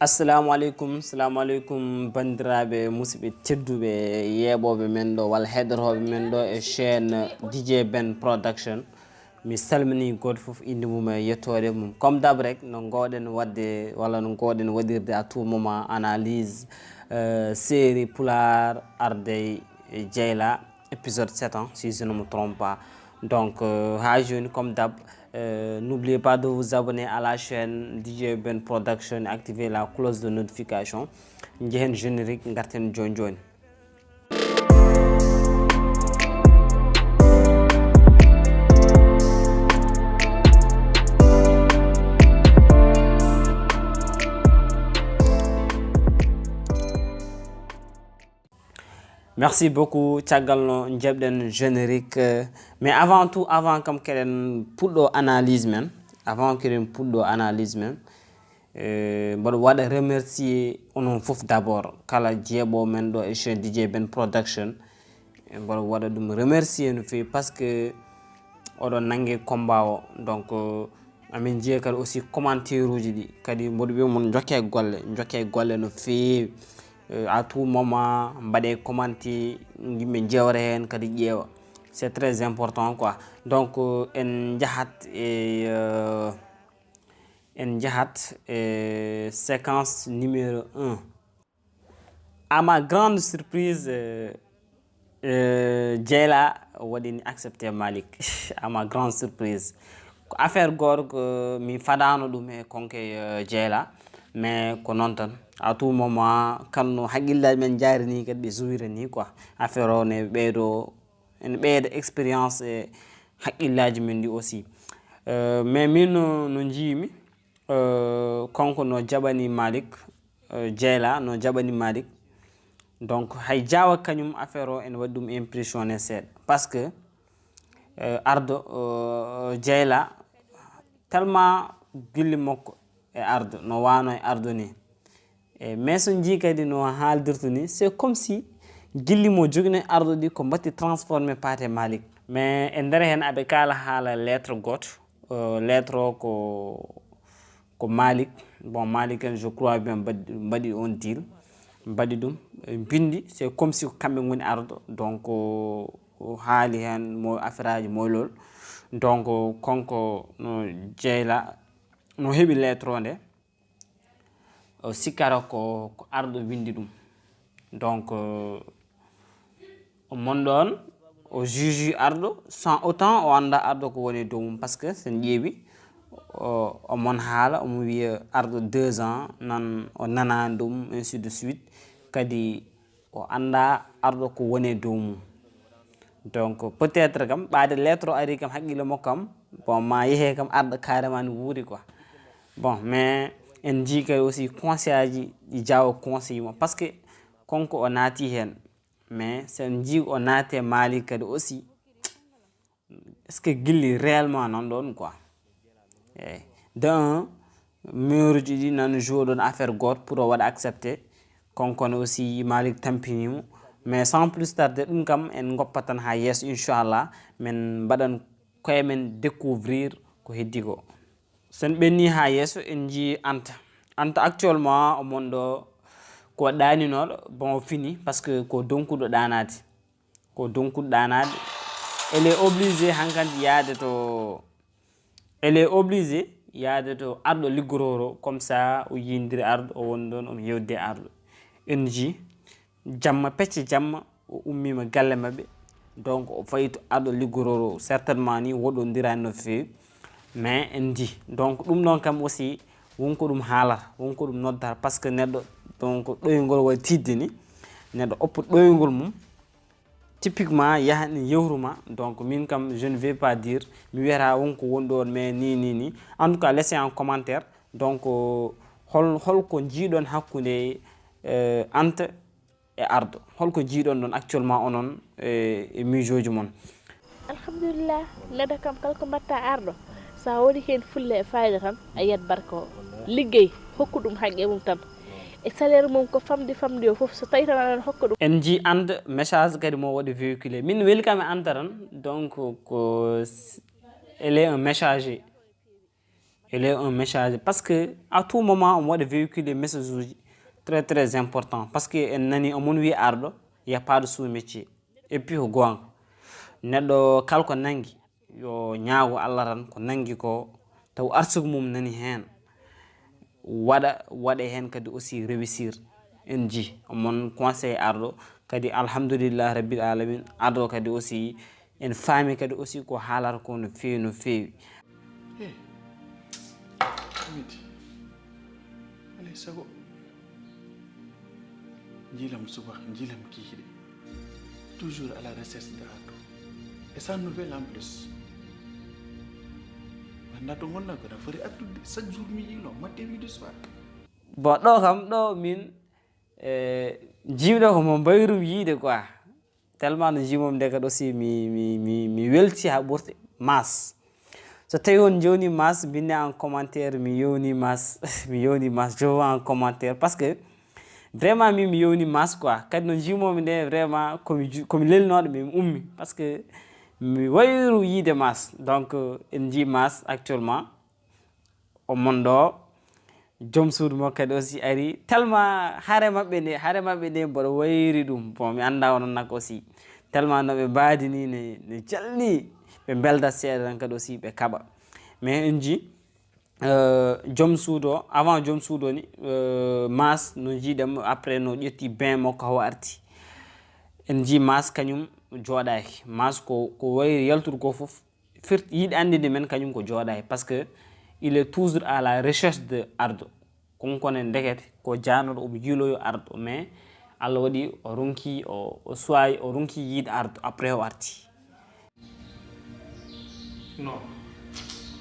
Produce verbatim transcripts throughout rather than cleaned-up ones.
Assalamu aleykum, salamu aleykum, banndiraaɓe, musidɓe tedduɓe, yeeɓooɓe men ɗo walla heɗotooɓe men ɗo e chaîne D J Ben Production. Mi salmini gooto fof innde mum e yettoode mum. Comme d'hab rek, no ngoowɗen waɗde walla no ngoowɗen waɗirde à tout moment analyse, euh, série Pulaar Ardey Jeyla, épisode sept, hein, si je ne me trompe pas. Donc, euh, haa jooni, comme d'hab, euh, n'oubliez pas de vous abonner à la chaîne D J Ben Production et activer la cloche de notification. Njehen générique, ngarten jooni jooni. Merci beaucoup. Caggal no njeɓɗen générique, euh, mais avant tout, avant kam keɗen puɗɗo analyse men, avant keɗen puɗɗo analyse men, euh, mboɗo waɗa remercier onon fof d'abord, kala jeeɓo men ɗo e chaîne D J Ben Production. Mboɗo waɗa ɗum remercier no feewi parce que oɗon nannge combat o. Donc, euh, amin njiya kadi aussi commentaire uji ɗi. Kadi mboɗo wiya mon njokke golle, njokke golle no feewi. Euh, à tout moment, mbaɗe commentaire, yimɓe njewta heen kadi ƴeewa. C'est très important quoi. Donc, euh, en njahat e, euh, en njahat e séquence numéro un. À ma grande surprise, euh, euh, Jeyla waɗini accepté Malick. À ma grande surprise. Ko affaire gooto ko min fadaano ɗum e konke, euh, Jeyla. Mais ko noon tan. À tout moment, kala no hakkillaaji men njaari ni kadi ɓe suwira ni quoi. Affaire o ne ɓeydo, ene ɓeyda expérience e hakkillaaji men ɗi aussi. Euh, mais min no, no njiimi, euh, kanko no jaɓani Malick, euh, Jeyla no jaɓani Malick. Donc, hay jaawa kañum affaire o ene waɗi ɗum impressionné seeɗa. Parce que, euh, Ardo, euh, Jeyla, tellement gilli makko e Ardo, no waano e Ardo ni. E, mais so njii kadi no haaldirta ni, c'est comme si gilli mo jogino e Ardo ɗi ko mbatti transformé paate Malick. Mais e nder heen aɓe kaala haala lettre gooto, euh, lettre o ko, ko Malick. Bon, Malick en, je crois bien, mbaɗi, mbaɗi on deal. Mbaɗi ɗum, ɓe mbinndi, c'est comme si ko kamɓe ngoni Ardo. Donc, o, o haali heen mo affaire aji moylol. Donc, kanko no Jeyla, no heɓi lettre o nde. O sikkata ko, ko Ardo winndi ɗum. Donc, euh, o mon ɗoon, o juge Ardo sans autant o annda Ardo ko woni e dow mum. Parce que so en ƴeewi, o, o mon haala, omo wiya Ardo deux ans, nan o nanaani ɗum, ainsi de suite. Kadi o annda Ardo ko woni e dow mum. Donc, peut-être kam, ɓaade lettre o ari kam, hakkille mo kam, bon, ma yehe kam, Ardo carrément ne wuuri quoi. Bon, mais en njii kadi aussi conseil aji ɗi jaawo conseil mo. Parce que kanko o naati heen. Mais so en njii o naati e Malick kadi aussi, est-ce que gilli réellement nan ɗoon quoi? Eeyi. De un, mairuji ɗi nan joué ɗoon affaire gooto pour o waɗa accepté. Kanko ne aussi Malick tampini mo. Mais sans plus tarder, ɗum kam en ngoppat tan haa yeeso, inchallah. Men mbaɗan koye men découvrir ko heddi ko. So en ɓenni haa yeeso, en njii Anta. Anta actuellement, o mon ɗo ko ɗaaninooɗo, bon, o fini, parce que ko donkuɗo ɗaanaade. Ko donkuɗo ɗaanaade. Elle est obligée hankadi yaade to, elle est obligée yaade to Ardo liggororo, comme ça o yiyondira Ardo, o woni ɗoon, omo yewtida Ardo. En njii jamma, pecce jamma, o ummiima galle maɓɓe. Donc, o fayi to Ardo liggororo, certainement ni woɗɗondirani no feewi. Mais en njii. Donc, ɗum ɗoon kam aussi, won ko ɗum haalata, won ko ɗum noddata, parce que neɗɗo, donc, ɗoyngol waɗi tiiɗde ni, neɗɗo oppa ɗoyngol mum, typiquement, yaha ne yewru ma. Donc, min kam, je ne vais pas dire, mi wiyata won ko woni ɗoon, mais ni, ni, ni. En tout cas, laissez en commentaire. Donc, euh, hol, hol ko njiiɗon hakkunde, euh, Anta e Ardo? Hol ko njiiɗon ɗoon actuellement onon e, e miijooji mon? Alhamdulillah, neɗɗo kam kala ko mbaɗta Ardo, so a waɗi heen fulla e faayda tan, a yiyat barke o. Liggey, hokku ɗum haqqe mum tan. E salaire mum ko famɗi famɗi o fof, so tawi tan aɗa hokka ɗum. En njii Anta message kadi mo waɗi véhiculé. Min weli kam e Anta tan, donc ko s-, elle est un messager. Il est un message parce que à tout moment omo waɗa véhiculer message uji très très important, parce que en nani omon wi arɗo, il y a pas de sous métier. Et puis ko goonga, neɗɗo kala ko nangi yo ñaago Allah tan, ko nangi ko taw arsugu mum nani heen, waɗa waɗa heen kadi aussi réussir. En ji omon conseil arɗo kadi, alhamdulillah rabbil alamin, arɗo kadi aussi en faami kadi aussi ko haalata ko no feewi no feewi. Hey, Amity, alay sago njiilam suba, njiilam kikiɗe. Toujours à la recherche de Ardo. Et sans nouvelle en plus. Annda to ngonna ko na fori addude, chaque jour mi yiilo, matin, midi, soir. Bon, ɗo kam ɗo min, eh, jiiɗo ko mo mbayrum yiide quoi. Tellement no jimom nde kadi aussi mi mi mi mi welti ha ɓurti. Mas, so tawi on joni mas binne en commentaire, mi yewni mas. Mi yewni mas, je vois en commentaire parce que vraiment mi mi yewni mas quoi. Kadi no jimomi nde vraiment komi ju- komi lelnoɗo mi ummi parce que mi wayru yiide mas. Donc euh, en ji mas actuellement. Omon ɗo, joom suudu makko kadi aussi ari, tellement hare maɓɓe nde, hare maɓɓe nde mboɗo wayri ɗum. Bon, mi annda onon nak aussi, tellement no ɓe mbaadi ni ne, ne jalni, ɓe mbelda seeɗa tan kadi aussi ɓe kaɓa. Mais en ji euh, joom suudu o, avant joom suudu o ni euh, mas no jiiɗam après no ƴetti bain makko haw arti. En ji mas kañum jooɗaki, mas ko ko wayri yaltude ko fof. Firti yiɗi anndinde men kañum ko jooɗaay, parce que il est toujours à la recherche de ardo. Konkone ndekete ko jaanoɗo omo yiiloyo ardo, mais Allah waɗi o ronki o o suwayi o ronki yiide ardo, après o arti. Non,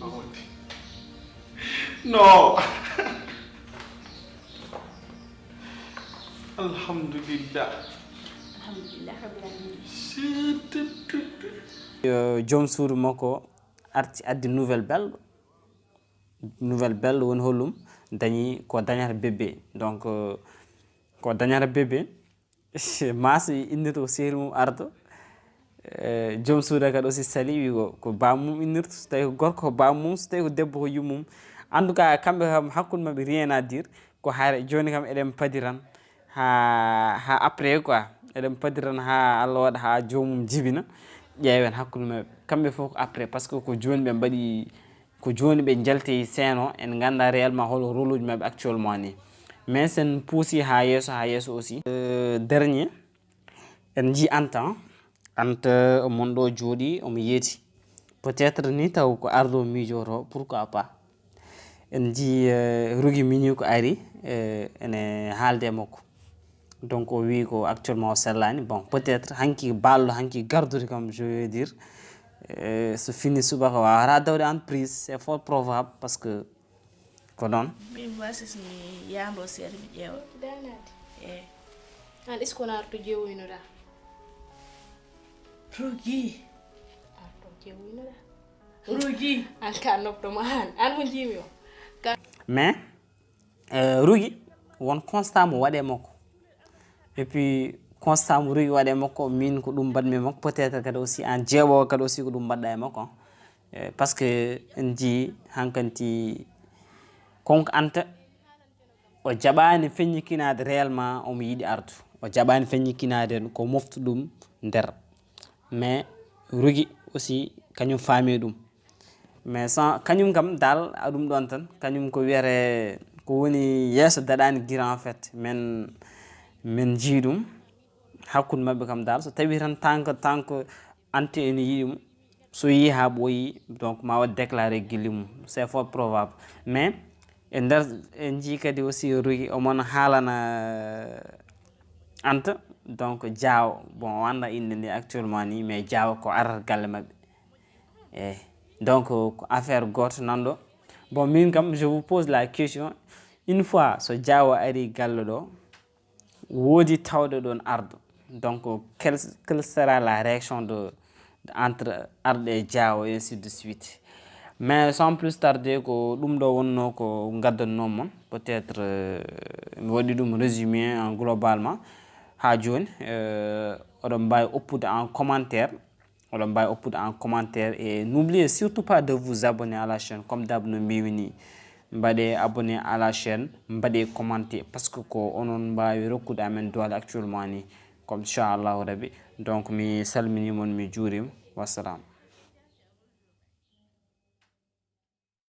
a wonti. Non. Alhamdulillah. Alhamdulillah rabbil alamin. Yo joom suudu makko arti addi nouvelle belɗo. Nouvelle belɗo woni hollum? Dañi ko dañata bébé. Donc euh, ko dañata bébé. Mas innirta ko sehil mum ardo. Eh, joom suudu kadi aussi sali wi ko ko bamum innirta, so tawi ko gorko ko bamum, so tawi ko debbo ko yummum. En tout cas kamɓe kam hakkude maɓɓe rien à dire. Ko hare joni kam eɗen padi tan ha ha après quoi, eɗen padi tan ha Allah waɗa ha joomum jibina, ƴeewen hakkude maɓɓe. Kamɓe fof ko après parce que ko joni ɓe mbaɗi, ko joni ɓe njalti seeno, en ganda réellement hol rôle uji maɓɓe actuellement ni. Mais sen puusi ha yeeso ha yeeso aussi. Euh, dernier en ji Anta. Anta mon ɗo jooɗi omo yeeti. Peut-être ni taw ko ardo miijoto, pourquoi pas. En ji euh, rugi mini ko ari euh, ene haalde e makko. Donc o wi ko actuellement o sellani. Bon, peut-être hanki ballo hanki gardude kam, je veux dire euh, so fini subaka wawata dawde entreprise, c'est fort probable parce que ko noon. Min basis mi yando seeɗa mi ƴeewa. Danade. Eh. An isko narto jewoynoɗa? Rugi. Arto jewoynoɗa? Rugi. An ka nopto ma han. An mo jimi o. Mais euh, rugi won constat mo waɗe makko. Et puis constat mo rugi waɗe makko, min ko ɗum mbaɗmi makko, peut-être kadi aussi an jeeɓowo kadi aussi ko ɗum mbaɗɗa e makko. Eh, parce que en ji hankanti konko anta o jaɓani feññikinaade réellement omo yiɗi ardu. O jaɓani feññikinaade ko moftu ɗum nder. Mais rugi aussi kañum faami ɗum. Mais sans kañum kam dal a ɗum ɗon tan, kañum ko wiyete ko woni yeeso daɗani gira en fait. Men men ji ɗum hakkunde maɓɓe kam dal, so tawi tan tanko tanko ante ene yiɗi mo, so yi ha ɓooyi donc ma waɗ déclaré gilli mum, c'est fort probable. Mais e nder en ji kadi aussi rugi omon haalana anta donc jaawo, bon o anda inde nde actuellement ni, mais jaawo ko arata galle maɓɓe. Eyyi. Donc ko affaire goto nanɗo. Bon min kam je vous pose la question, une fois so jaawo ari galle ɗo, woodi tawɗo ɗon ardo, donc quelle quelle sera la réaction de entre arɗo e jaawo ainsi de suite? Mais sans plus tarder ko ɗum ɗo wonno ko gaddanno mon, peut-être euh, mi waɗi ɗum résumé en globalement. Ha joni euh, oɗon mbawi oppude en commentaire Oɗon mbaawi oppude en commentaire et n'oubliez surtout pas de vous abonner à la chaîne, comme d'hab no mbiimi ni. Mbaɗe abonné à la chaîne, mbaɗe commenter, parce que ko onon mbaawi rokkude amen doole actuellement ni, comme inchallahu rabbi. Donc mi salmini mon, mi juurima, wassalam.